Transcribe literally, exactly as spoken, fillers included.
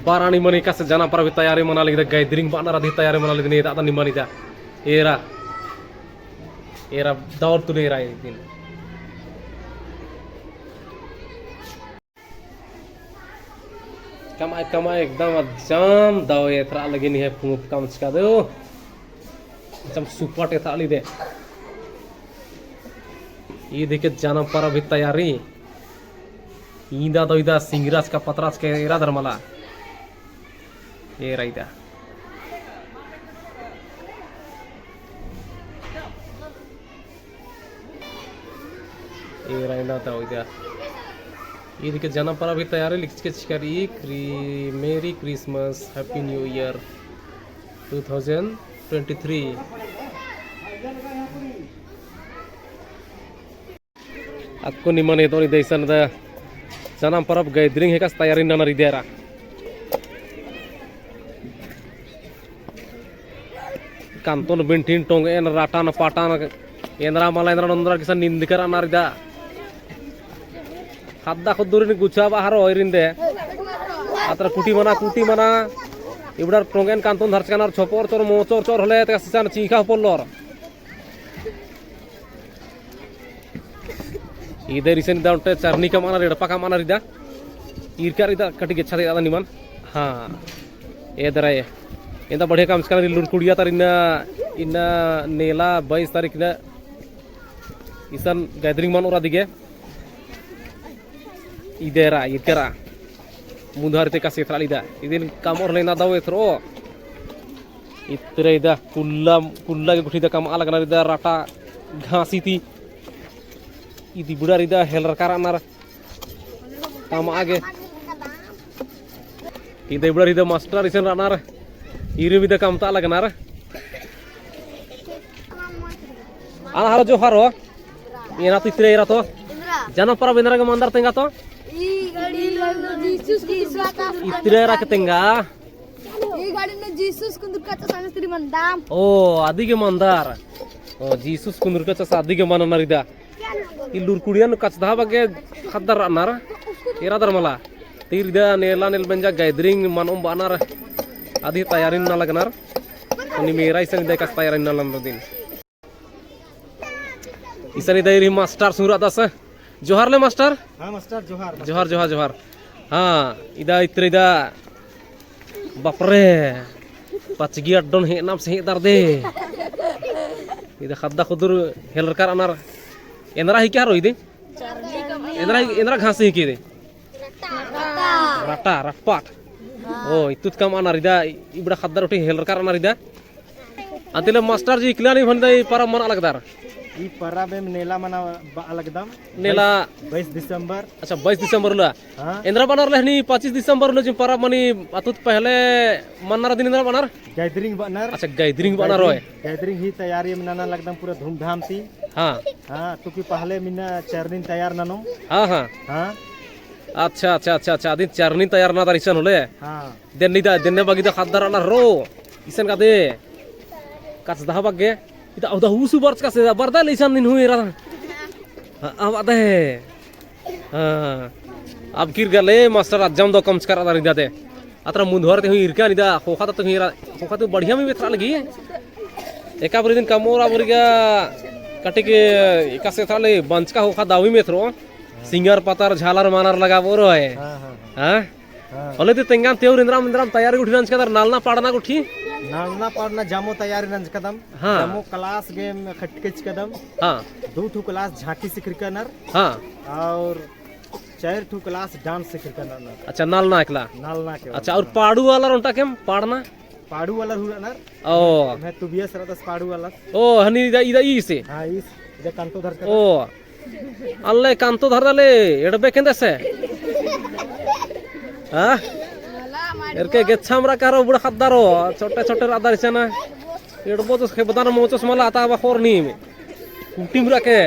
बारा निमन एकासे जनम परब ही तैयारी मना लगी दा, gathering बअनर अदी तैयारी मना लगी दा, एदा निमन इदा। एरा, एरा दौर तुले एरा इदिन। कमाय, कमाय एकदम अज्जम दव एथरा लगी निहे फुंगुप कमचका दो। अज्जम सुपट एथरा लगी दे। ईद हिके जनम परब ही तैयारी। इदा दव इदा सिंगराचका पतराचका एरा दर मला। एरा इदा। एरा इदा दव इदा। ईद हिके जनम परब ही तैयारी लिखचका चिचका रई, क्री-, Merry Christmas, Happy New Year two thousand twenty three। अक्कु निमन एदोन इदा इसन द जनम परब gathering हेकस तैयारी ननर इदा एरा। कांतोन बिन्ठिन टोंगेन राटान पाटान एन्दरा मला एन्दरा नोन्दरा किसन निंदकर अनर इदा। ख़द्दा ख़ुद्दुरिन गुछा बहारो होइरिन दे। अतर कुटी मना, कुटी मना। इबड़ार टोंगेन कांतोन धरचकनर छोपोर चोर मोचोर चोर होले ते सिसन चीखा पोल्लोर। इदर इसन इदा ओन्टे चरनी कमअनर, एड़पा कमअनर इदा। ईरकर इदा कटी गेच्छा दे इदा निमन। हाँ। एदरा ए। एन्दा बढ़िया कमचका लुरकुड़िया तर इन्ना, इन्ना नेला बाईस तारीख इन्ना इसन gathering मनोर अदिगे। इदेरा, इदेरा। मुन्धार ते एकासे एथरा लगी दा। इदिन कमओर लेना दव एथरो। इतरे इदा कुल्ला, कुल्ला गे गुट्ठी इदा कमआ लगनर इदा राटा घासी ती। इदी इबड़ार इदा हेलरका रअनर। कमआ गे। इदा इबड़ार इदा मास्टर इसन रअनर। ईरिम इदा कमता लगनर। अना हरो जोहार हो। एरा तो इतरे एरा तो। एन्दरा। जनम परब एन्दरा गे मंदर तेंगा तो? ई गाड़ी लो जीसस क्रिस्ट का। इतरे एरा के तेंगा। ई गाड़ी लो जीसस कुन्दुर का तो सामने तेरी मंदाम। ओ, अदी गे मंदर। ओ, जीसस कुन्दुर का तो अदी गे मननर इदा। ई लुरकुड़ियन कचदहा बग्गे ख़द्दर रअनर। एरा दर मला। तीर इदा नेला नेल बेंजा gathering मनओम बअनर। अदी तैयारी नना लगनर। उनी मेरा इसन इदा एकासे तैयारी नना लगनर दिन। इसन इदा ईर ही मास्टर सुरा दस। जोहार ले मास्टर। हाँ मास्टर, जोहार, मास्टर। जोहार, जोहार, जोहार। हाँ, इदा इतरे इदा, बाप रे, पचगी अड्डोन हेंड़म से हेंड़दर दे। इदा ख़द्दा ख़ुद्दुर हेलरका रअनर। एन्दरा हिके हरो इदे? एन्दरा, एन्दरा घास हिके इदे? रटा, रपाट। ओ, इत्तुत कमअनर इदा, इबड़ा ख़द्दर उठी हेलरका रअनर इदा। अन्ती ले मास्टर जी इकला नीम हन इदा ई परब मना लगदर? ई परब एम नेला मना बआ लगदम। नेला? बाईस, बाईस दिसंबर। अच्छा, बाईस दिसंबर उल्ला। हाँ। एन्दरा बअनर ले हनी पच्चीस दिसंबर उल्ला जिम परब मनी अत्तुत पहले मनर दिन एन्दरा बअनर? Gathering बअनर। अच्छा, gathering बअनर होय। Gathering ही तैयारी एम नना लगदम पूरा धूमधाम ती। हाँ। हाँ, तो कि पहले मिन्ना चरनिन तैयार ननो। हाँ, हाँ। हाँ। अच्छा, अच्छा, अच्छा, अच्छा, अदिन चरनिन तैयार ननदर इसन होले। हाँ। देन्ने दा, देन्ने बग्गे दा ख़द्दर रअनर रो। इसन का दे। कचदहा बग्गे। इदा, उदा हुसु बरचका से, बरदा ले इसन दिन हुई रहा। हाँ, अब आते हैं। हाँ। अब किर गले मास्टर अज्जम दव कमचका रअदर इदा ते। अतरा मुन्धुवार ते हुई इरका निदा, ख़ोख़ा ता तो हुई रा-, ख़ोख़ा तो बढ़िया में बेथरा लगी। एका बारी दिन कमओर आ बारी गा कटिक एकासे एथरा ले बंचका ख़ोख़ा दव ही मेथरो। सिंगर पतर झालर मानर लगाबओर होय। हाँ, हाँ, हाँ। हाँ? हाँ। होले ते तेंगान तेउर एन्दराम एन्दराम तैयारी गुट्ठी नंजकदर, नालना पाड़ना गुट्ठी? नालना पाड़ना जामो तैयारी नंजकदम। हाँ। जामो class गे एम खटके चिचकदम। हाँ। दू ठू class झांकी सिखरकनर। हाँ। और चार ठू class dance सिखरकनर। अच्छा, नालना एकला? नालना के अच्छा, और पाड़ू वाला ओन्टा केम पाड़ना? पाड़ू वाला हूँ रअनर। ओ। मैं तुबिया सरा दस पाड़ू वाला। ओ, हनी इदा, इदा ईसे? हाँ, ईस, इदा कांतो धरकदर। ओ। अल्ले कांतो धरदले, एड़बे केंदे से? हाँ? एरके गेच्छाम रअका रो बुड़ा ख़द्दारो, छोटे छोटे रअदर इसन। एड़बो तो खेबदन मोचोस मला आता बा ख़ोर नीम। कुटिम रअके।